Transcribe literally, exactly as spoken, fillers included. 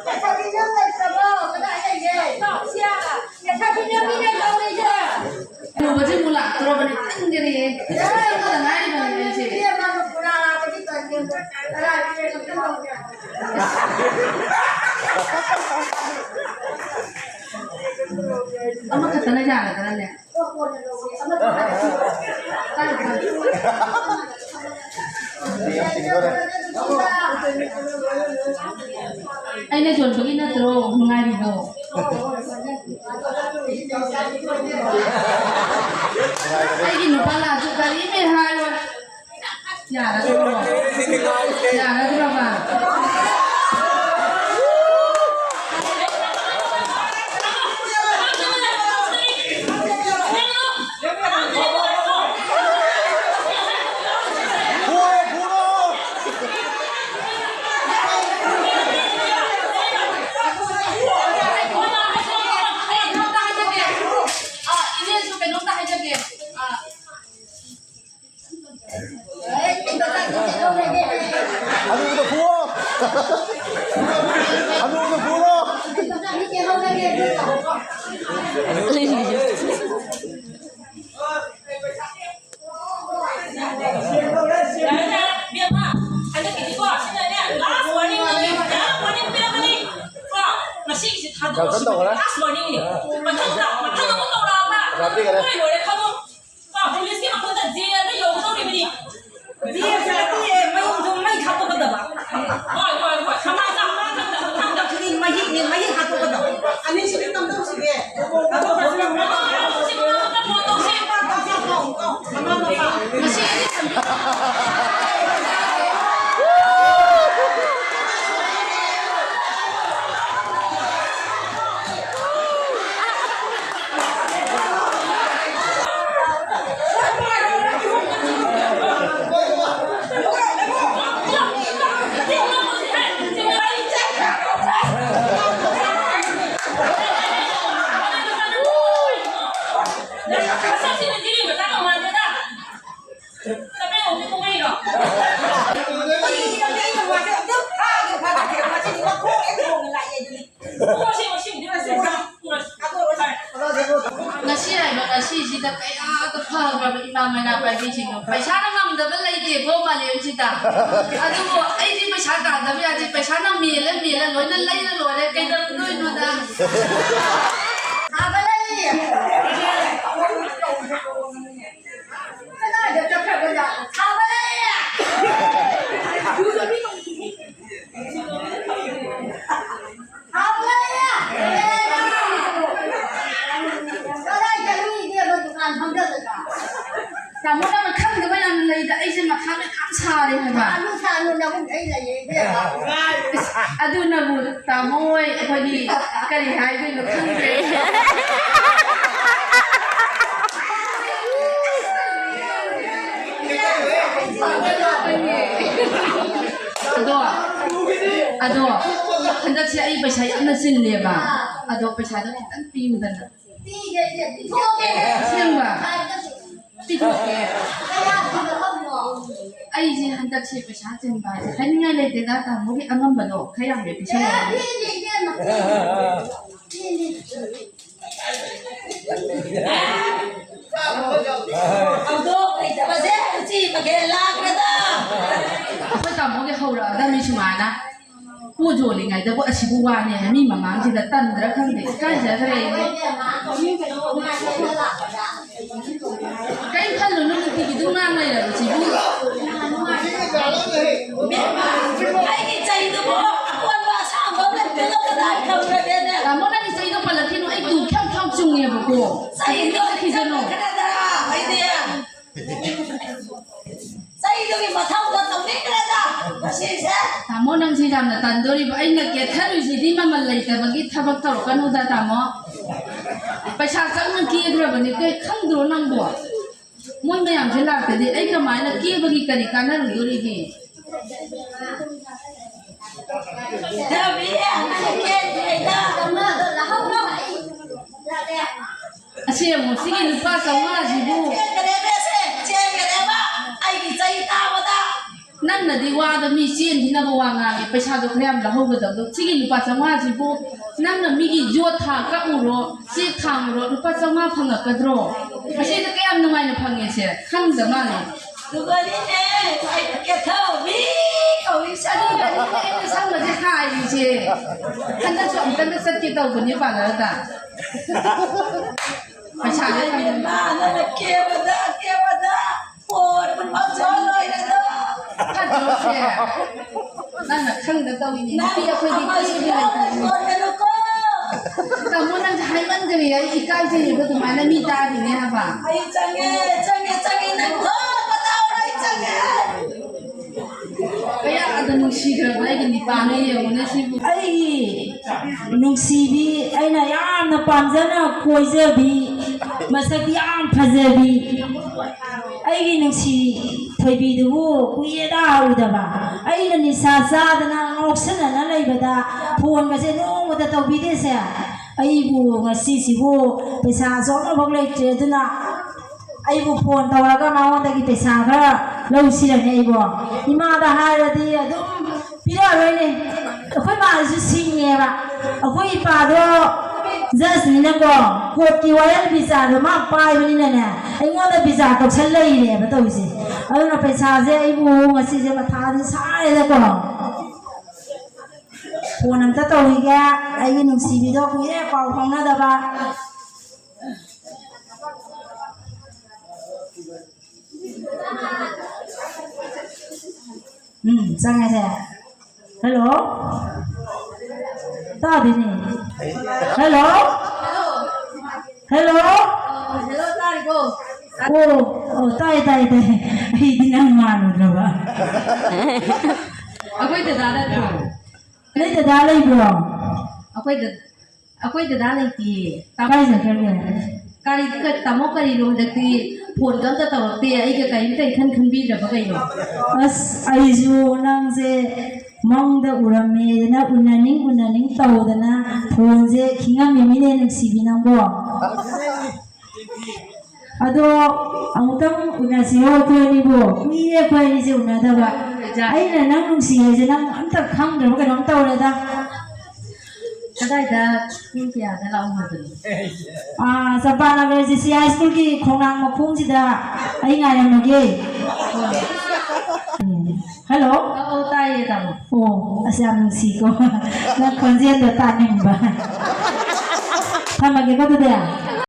ꯂꯩꯁꯥꯕꯤ ꯅꯪ ꯂꯩꯇ꯭ꯔꯕꯣ? ꯀꯗꯥꯏ ꯂꯩꯒꯦ? ꯁꯤꯌꯥ, ꯂꯩꯁꯥꯕꯤ ꯅꯪ ꯃꯤ ꯂꯩꯇ꯭ꯔꯣ ꯂꯩꯁꯦ? ꯍꯅꯨꯕꯁꯦ ꯑꯃꯨꯛ ꯂꯥꯛꯇꯣꯔꯕꯅꯤ, ꯈꯪꯗꯦꯅꯦꯍꯦ꯫ ꯆꯪꯕꯗ ꯉꯥꯏꯔꯤꯕꯅꯤ ꯑꯩꯁꯦ꯫ ꯑꯃꯈꯛꯇꯅ ꯌꯥꯒꯗ꯭ꯔꯅꯦ? ꯑꯩꯅ ꯌꯣꯟꯕꯒꯤ ꯅꯠꯇ꯭ꯔꯣ ꯅꯨꯡꯉꯥꯏꯔꯤꯗꯣ? ꯑꯩꯒꯤ ꯅꯨꯄꯥ ꯂꯥꯛꯑꯁꯨ ꯀꯔꯤꯝꯍꯦꯛ ꯍꯥꯏꯔꯣꯏ꯫ ꯌꯥꯔꯗ꯭ꯔꯣ? ꯌꯥꯔꯗ꯭ꯔꯣꯕ? ꯑ, ꯏꯅꯦꯁꯨ ꯀꯩꯅꯣꯝꯇ ꯍꯥꯏꯖꯒꯦ꯫ ꯑ, ꯑꯗꯨꯗ ꯐꯨꯋꯣ! ꯑꯗꯨꯗ ꯐꯨꯔꯣ! ꯌꯥꯔꯦ, ꯌꯥꯔꯦ, ꯕꯦꯝꯃ, ꯍꯟꯗꯛꯀꯤꯗꯤꯀꯣ, ꯁꯤꯗꯅꯦ, last warning ꯅꯤ, last warning ꯄꯤꯔꯛꯀꯅꯤ꯫ ꯀꯣ, ꯉꯁꯤꯒꯤꯁꯤ ꯊꯥꯗꯣꯛꯑꯣ, ꯌꯥꯝ ꯀꯟꯅ ꯇꯧꯈ꯭ꯔꯦ꯫ Last warning ꯅꯤ꯫ ꯃꯊꯪꯗ, ꯃꯊꯪ ꯑꯃꯨꯛ ꯇꯧꯔꯛꯑꯕ, ꯌꯥꯝ ꯄꯤꯈꯔꯦ꯫ ꯂꯣꯏꯔꯦ, ꯂꯣꯏꯔꯦ, ꯈꯪꯉꯨ꯫ ꯀꯣ, ꯄꯨꯂꯤꯁꯀꯤ ꯃꯈꯨꯠꯇ ꯖꯦꯜꯗ ꯌꯧꯒꯗꯧꯔꯤꯕꯅꯤ꯫ ꯖꯦꯜ ꯆꯠꯂꯗꯤ ꯃꯌꯨꯝꯁꯨ ꯃꯩ ꯊꯥꯗꯣꯛꯀꯗꯕ꯫ ꯍꯣꯏ, ꯍꯣꯏ, ꯍꯣꯏ꯫ ꯁꯃꯥꯖ ꯑꯃ ꯃꯊꯪꯗ, ꯃꯊꯪꯗ꯫ ꯁꯤꯗꯤ ꯃꯍꯤꯛꯅꯤ, ꯃꯍꯤꯛ ꯍꯥꯠꯇꯣꯛꯀꯗꯕ꯫ ꯑꯅꯤꯁꯤꯗꯤ ꯀꯝꯗꯧꯁꯤꯒꯦ? ꯍꯥꯠꯇꯣꯛꯈ꯭ꯔꯁꯤ, ꯍꯥꯠꯇꯣꯛꯈ꯭ꯔꯁꯤ꯫ ꯃꯁꯤ ꯑꯅꯤ ꯊꯝꯕꯤ-, ꯃꯩꯔꯥ ꯄꯥꯏꯕꯤꯁꯤꯡꯗꯣ, ꯄꯩꯁꯥꯅ ꯉꯝꯗꯕ ꯂꯩꯇꯦꯀꯣ ꯃꯥꯂꯦꯝꯁꯤꯗ꯫ ꯑꯗꯨꯕꯨ ꯑꯩꯗꯤ ꯄꯩꯁꯥ ꯇꯥꯟꯗꯕ ꯌꯥꯗꯦ, ꯄꯩꯁꯥꯅ ꯃꯦꯜꯂ ꯃꯦꯜꯂ ꯂꯣꯏꯅ ꯂꯩꯔ ꯂꯣꯏꯔꯦ, ꯀꯩꯗꯧꯗꯣꯏꯅꯣꯗ? ꯊꯥꯕ ꯂꯩ꯫ ꯀꯗꯥꯏꯗ ꯆꯠꯈ꯭ꯔꯕꯖꯥꯠꯅꯣ? ꯊꯥꯕ ꯂꯩ꯫ ꯀꯗꯥꯏ ꯆꯠꯂꯨꯏ ꯏꯕꯦꯝꯃ ꯗꯨꯀꯥꯟ ꯐꯝꯗꯕꯗ? ꯇꯥꯃꯣ, ꯅꯪꯅ ꯈꯪꯗꯕ ꯌꯥꯝ ꯂꯩꯗ, ꯑꯩꯁꯦ ꯃꯊꯥ ꯂꯣꯏ ꯌꯥꯝ ꯁꯥꯔꯦ ꯍꯥꯏꯕ꯫ ꯁꯥꯅꯨ, ꯁꯥꯅꯨ, ꯅꯕꯨꯛ ꯐꯩ ꯂꯩꯌꯦ ꯏꯕꯦꯝꯃ꯫ ꯑꯁ, ꯑꯗꯨꯅꯕꯨ ꯇꯥꯃꯣ ꯍꯣꯏ ꯑꯩꯈꯣꯏꯗꯤ ꯀꯔꯤ ꯍꯥꯏꯗꯣꯏꯅꯣ ꯈꯪꯗ꯭ꯔꯦ꯫ ꯑꯗꯣ, ꯑꯗꯣ, ꯍꯟꯗꯛꯁꯦ ꯑꯩ ꯄꯩꯁꯥ ꯌꯥꯝꯅ ꯆꯤꯜꯂꯦꯕ꯫ ꯑꯗꯣ ꯄꯩꯁꯥꯗꯣ ꯈꯤꯇꯪ ꯄꯤꯌꯨꯗꯅ꯫ ꯄꯤꯒꯦ, ꯄꯤꯊꯣꯛꯀꯦ꯫ ꯑꯁꯦꯡꯕ? ꯄꯤꯊꯣꯛꯀꯦ꯫ ꯀꯌꯥ ꯄꯤꯕ ꯉꯝꯃꯣ? ꯑꯩꯁꯦ ꯍꯟꯗꯛꯁꯦ ꯄꯩꯁꯥ ꯆꯤꯟꯕ ꯍꯥꯏꯁꯦ ꯍꯥꯏꯅꯤꯡꯉꯥꯏ ꯂꯩꯇꯦꯗ, ꯇꯥꯃꯣꯒꯤ ꯑꯉꯝꯕꯗꯣ ꯈꯔ ꯌꯥꯝꯅ ꯑꯦ, ꯄꯤꯁꯜꯂꯛꯑꯣ꯫ ꯄꯤꯅꯤ, ꯏꯕꯦꯝꯃ꯫ ꯄꯤꯅꯤ꯫ ꯍꯧꯗꯣꯛ ꯂꯩꯇꯕꯁꯦ ꯎꯆꯤ ꯃꯈꯩ ꯂꯥꯛꯈ꯭ꯔꯗ꯫ ꯑꯩꯈꯣꯏ ꯇꯥꯃꯣꯒꯤ ꯍꯧꯔꯛꯑꯗꯕꯅꯤ ꯁꯨꯃꯥꯏꯅ꯫ ꯄꯣꯠ ꯌꯣꯜꯂꯤꯉꯩꯗꯕꯨ ꯑꯁꯤꯕꯨ ꯋꯥꯅꯦ ꯍꯥꯏ, ꯃꯤ ꯃꯃꯥꯡꯁꯤꯗ ꯇꯟꯗ꯭ꯔꯥ ꯈꯪꯗꯦ, ꯏꯀꯥꯏꯖꯈ꯭ꯔꯦ ꯑꯩꯗꯤ꯫ ꯀꯩꯝ ꯈꯜꯂꯨꯅꯨ, ꯅꯨꯡꯇꯤꯒꯤ ꯑꯗꯨꯝ ꯉꯥꯡ ꯂꯩꯔꯕꯁꯤꯕꯨ꯫ ꯑꯩꯒꯤ ꯆꯩꯗꯨꯕꯨ ꯑꯀꯣꯟꯕ ꯑꯁꯥꯡꯕ ꯑꯃ ꯂꯩꯇꯦꯗ ꯀꯗꯥꯏ ꯊꯝꯈ꯭ꯔꯒꯦꯅꯦ? ꯇꯥꯃꯣ, ꯅꯪꯒꯤ ꯆꯩꯗꯣ ꯄꯜꯂꯛꯈꯤꯅꯨ, ꯑꯩ ꯇꯨ ꯈ꯭ꯌꯥꯝ ꯈ꯭ꯌꯥꯝ ꯆꯨꯡꯉꯦꯕꯀꯣ꯫ ꯆꯩꯗꯣ ꯈꯤꯖꯅꯨ꯫ ꯈꯔꯗ ꯑꯩꯗꯤ ꯆꯩꯗꯨꯒꯤ ꯃꯊꯧꯗ ꯇꯧꯅꯤꯡꯗ꯭ꯔꯦꯗ ꯃꯁꯤꯁꯦ꯫ ꯇꯥꯃꯣ, ꯅꯪꯁꯦ ꯌꯥꯝꯅ ꯇꯟꯗꯣꯔꯤꯕ꯫ ꯑꯩꯅ ꯀꯦꯊꯔꯨꯏꯁꯤꯗꯤ ꯃꯃꯜ ꯂꯩꯇꯕꯒꯤ ꯊꯕꯛ ꯇꯧꯔꯛꯀꯅꯨꯗ, ꯇꯥꯃꯣ꯫ ꯄꯩꯁꯥ ꯆꯪꯅ ꯀꯦꯈ꯭ꯔꯕꯅꯤ, ꯀꯩ ꯈꯪꯗ꯭ꯔꯣ ꯅꯪꯕꯣ? ꯃꯣꯏ ꯃꯌꯥꯝꯁꯦ ꯂꯥꯛꯇꯗꯤ ꯑꯩ ꯀꯃꯥꯏꯅ ꯀꯦꯕꯒꯤ ꯀꯔꯤ ꯀꯥꯟꯅꯔꯨꯗꯣꯔꯤꯒꯦ? ꯊꯕꯤ, ꯅꯪ ꯀꯦꯗ꯭ꯔꯤꯉꯩꯗ ꯆꯥꯝꯃꯉꯥꯗꯣ ꯂꯧꯍꯧꯔꯣ꯫ ꯑꯁꯦꯡꯕ, ꯁꯤꯒꯤ ꯂꯨꯄꯥ ꯆꯥꯝꯃꯉꯥꯁꯤꯕꯨ꯫ ꯆꯦꯟꯈꯔꯦꯕ ꯁꯦ, ꯆꯦꯟꯈꯔꯦꯕ꯫ ꯑꯩꯒꯤ ꯆꯩ ꯇꯥꯕꯗ꯫ ꯅꯪꯅꯗꯤ ꯋꯥꯗ ꯃꯤ ꯆꯦꯟꯈꯤꯅꯕ ꯋꯥ ꯉꯥꯡꯉꯦ, ꯄꯩꯁꯥꯗꯣ ꯈꯔ ꯌꯥꯝ ꯂꯧꯍꯧꯒꯗꯕꯗꯣ꯫ ꯁꯤꯒꯤ ꯂꯨꯄꯥ ꯆꯥꯝꯃꯉꯥꯁꯤꯕꯨ ꯅꯪꯅ ꯃꯤꯒꯤ ꯌꯣꯠ ꯊꯥꯡ ꯀꯛꯎꯔꯣ, ꯆꯦꯛ ꯊꯥꯡꯉꯨꯔꯣ, ꯂꯨꯄꯥ ꯆꯥꯝꯃꯉꯥ ꯐꯪꯉꯛꯀꯗ꯭ꯔꯣ? ꯑꯁꯤꯗ ꯀꯌꯥꯝ ꯅꯨꯡꯉꯥꯏꯅ ꯐꯪꯉꯦꯁꯦ ꯈꯪꯗ ꯃꯥꯜꯂꯦ꯫ ꯅꯨꯡꯉꯥꯏꯔꯤꯅꯦ, ꯈ꯭ꯋꯥꯏꯗꯒꯤ ꯀꯦꯊꯕꯤ ꯀꯧꯏ ꯁꯥꯔꯤ꯫ ꯑꯗꯨꯒꯅꯤꯅꯦ ꯑꯩꯅ ꯁꯝꯒꯁꯦ ꯈꯥꯏꯔꯤꯁꯦ꯫ ꯍꯟꯗꯛꯁꯨ ꯑꯃꯨꯛꯇꯪꯒ ꯆꯠꯀꯦ ꯇꯧꯕꯅꯦ ꯄꯥꯔꯂꯔꯗ꯫ ꯄꯩꯁꯥꯁꯦ ꯏꯃꯥ, ꯅꯪꯅ ꯀꯦꯕꯗ, ꯀꯦꯕꯗ꯫ ꯑꯣ, ꯄꯨꯟꯐꯝ ꯂꯣꯏꯔꯦꯗꯣ꯫ ꯐꯠꯇ꯭ꯔꯣꯁꯦ? ꯅꯪꯅ ꯈꯪꯗ ꯇꯧꯔꯤꯅꯤ꯫ ꯅꯨꯄꯤ ꯑꯩꯈꯣꯏꯗꯤ ꯑꯃꯁꯨ ꯀꯦꯕ ꯌꯥꯎꯅ ꯂꯩꯇꯕꯅꯤ꯫ ꯂꯣꯏꯔꯦꯗꯣꯀꯣ꯫ ꯇꯥꯃꯣ, ꯅꯪꯁꯦ ꯍꯥꯏꯃꯟꯈ꯭ꯔꯦ꯫ ꯑꯩ ꯏꯀꯥꯏꯖꯩꯌꯦꯕ ꯑꯗꯨꯃꯥꯏꯅ ꯃꯤ ꯇꯥꯔꯤꯅꯦ ꯍꯥꯏꯕ꯫ ꯑꯩ ꯆꯪꯉꯦ, ꯆꯪꯉꯦ, ꯆꯪꯉꯦ, ꯅꯪ ꯊꯣꯛꯄ ꯇꯧꯔꯦ, ꯑꯩ ꯆꯪꯉꯦ꯫ ꯀꯌꯥꯗ ꯅꯨꯡꯁꯤꯈ꯭ꯔꯕ ꯑꯩꯒꯤ ꯅꯤꯄꯥꯅ ꯌꯦꯡꯉꯨꯅꯦ ꯁꯤꯕꯨ꯫ ꯑꯩꯒꯤ ꯅꯨꯡꯁꯤꯕꯤ, ꯑꯩꯅ ꯌꯥꯝꯅ ꯄꯥꯝꯖꯅ ꯀꯣꯏꯖꯕꯤ, ꯃꯁꯛ ꯌꯥꯝ ꯐꯖꯕꯤ, ꯑꯩꯒꯤ ꯅꯨꯡꯁꯤ ꯊꯣꯏꯕꯤꯗꯨꯕꯨ ꯀꯨꯏꯔꯦꯗ ꯎꯗꯕ꯫ ꯑꯩꯅ ꯅꯤꯁꯥ ꯆꯥꯗꯅ ꯉꯥꯎꯁꯟꯅꯅ ꯂꯩꯕꯗ ꯐꯣꯟꯒꯁꯦ ꯅꯣꯡꯃꯇ ꯇꯧꯕꯤꯗꯦꯁꯦ꯫ ꯑꯩꯕꯨ ꯉꯁꯤꯁꯤꯕꯨ ꯄꯩꯁꯥꯁꯨ ꯑꯃꯐꯥꯎ ꯂꯩꯇ꯭ꯔꯦ, ꯑꯗꯨꯅ ꯑꯩꯕꯨ ꯐꯣꯟ ꯇꯧꯔꯒ ꯃꯉꯣꯟꯗꯒꯤ ꯄꯩꯁꯥ ꯈꯔ ꯂꯧꯁꯤꯔꯅꯦ ꯑꯩꯕꯣ꯫ ꯏꯃꯥꯗ ꯍꯥꯏꯔꯗꯤ ꯑꯗꯨꯝ ꯄꯤꯔꯛꯑꯔꯣꯏꯅꯦ꯫ ꯑꯩꯈꯣꯏ ꯃꯥꯁꯨ ꯁꯤꯡꯉꯦꯕ꯫ ꯑꯩꯈꯣꯏ ꯏꯄꯥꯗꯣ ꯖꯁꯅꯤꯅꯀꯣ, ꯀꯣꯔꯠꯀꯤ ꯋꯥꯌꯦꯜ ꯕꯤꯆꯥꯔꯗꯣ ꯃꯥ ꯄꯥꯏꯕꯅꯤꯅꯅꯦ, ꯑꯩꯉꯣꯟꯗ ꯕꯤꯆꯥꯔ ꯇꯧꯁꯜ ꯂꯩꯔꯦꯕ ꯇꯧꯔꯤꯁꯦ꯫ ꯑꯗꯨꯅ ꯄꯩꯁꯥꯁꯦ ꯑꯩꯕꯨ ꯉꯁꯤꯁꯦ ꯃꯊꯥꯗꯤ ꯁꯥꯔꯦꯗꯀꯣ꯫ ꯐꯣꯟ ꯑꯝꯇ ꯇꯧꯈꯤꯒꯦ, ꯑꯩꯒꯤ ꯅꯨꯡꯁꯤꯕꯤꯗꯣ ꯀꯨꯏꯔꯦ ꯄꯥꯎ ꯐꯥꯎꯅꯗꯕ꯫ ꯎꯝ, ꯆꯪꯉꯁꯦ꯫ ꯍꯜꯂꯣ? ꯇꯥꯗꯦꯅꯦ꯫ ꯍꯜꯂꯣ? ꯍꯜꯂꯣ? ꯍꯜꯂꯣ, ꯇꯥꯔꯤꯕꯣ? ꯑꯣ, ꯑꯣ, ꯇꯥꯏ, ꯇꯥꯏ, ꯇꯥꯏ꯫ ꯑꯩꯗꯤ ꯅꯪ ꯃꯥꯜꯂꯨꯗ꯭ꯔꯕ꯫ ꯑꯩꯈꯣꯏ ꯗꯗꯥ ꯅꯠꯇ꯭ꯔꯣ? ꯅꯣꯏ ꯗꯗꯥ ꯂꯩꯕ꯭ꯔꯣ? ꯑꯩꯈꯣꯏ ꯗ-, ꯑꯩꯈꯣꯏ ꯗꯗꯥ ꯂꯩꯇꯤꯌꯦ꯫ ꯀꯥꯏ ꯆꯠꯈ꯭ꯔꯒꯦ? ꯀꯔꯤ, ꯀ-, ꯇꯥꯃꯣ ꯀꯔꯤꯅꯣ ꯍꯟꯗꯛꯇꯤ ꯐꯣꯟꯒ ꯑꯝꯇ ꯇꯧꯔꯛꯇꯦ? ꯑꯩꯒ ꯀꯔꯤꯝꯇ ꯏꯈꯟ ꯈꯟꯕꯤꯗ꯭ꯔꯕ ꯀꯩꯅꯣ? ꯑꯁ, ꯑꯩꯁꯨ ꯅꯪꯁꯦ ꯃꯪꯗ ꯎꯔꯝꯃꯦꯗꯅ ꯎꯅꯅꯤꯡ ꯎꯅꯅꯤꯡ ꯇꯧꯗꯅ ꯐꯣꯟꯁꯦ ꯈꯤꯡꯉꯝꯃꯤꯅꯤꯅꯦ ꯅꯨꯡꯁꯤꯕꯤ ꯅꯪꯕꯣ꯫ ꯑꯗꯣ ꯑꯃꯨꯛꯇꯪ ꯎꯅꯁꯤꯔꯣ ꯑꯩꯈꯣꯏ ꯑꯅꯤꯕꯨ? ꯀꯨꯏꯔꯦ ꯑꯩꯈꯣꯏ ꯑꯅꯤꯁꯦ ꯎꯅꯗꯕ꯫ ꯑꯩꯅ ꯅꯪ ꯅꯨꯡꯁꯤ ꯍꯥꯏꯁꯦ ꯅꯪ ꯑꯝꯇ ꯈꯪꯗ꯭ꯔꯕ ꯀꯩꯅꯣꯝ ꯇꯧꯔꯦꯗ꯫ ꯑꯗꯥꯏꯗ ꯄꯨꯡ ꯀꯌꯥꯗ ꯂꯥꯛꯑꯣ ꯍꯥꯏꯕꯅꯣ? ꯑꯥ, ꯆꯝꯄꯥꯅꯒꯔ ꯖꯤ ꯁꯤ ꯍꯥꯏ ꯁ꯭ꯀꯨꯜꯒꯤ ꯈꯣꯡꯅꯥꯡ ꯃꯈꯣꯡꯁꯤꯗ ꯑꯩ ꯉꯥꯏꯔꯝꯃꯒꯦ꯫ ꯍꯜꯂꯣ? ꯑꯧ, ꯑꯧ, ꯇꯥꯏꯌꯦ, ꯇꯥꯃꯣ꯫ ꯑꯣ, ꯑꯁ, ꯌꯥꯝ ꯅꯨꯡꯁꯤꯀꯣ꯫ ꯅꯪ ꯈꯣꯟꯖꯦꯜꯗꯣ ꯇꯥꯅꯤꯡꯕ꯫ ꯊꯝꯃꯒꯦꯀꯣ ꯑꯗꯨꯗꯤ꯫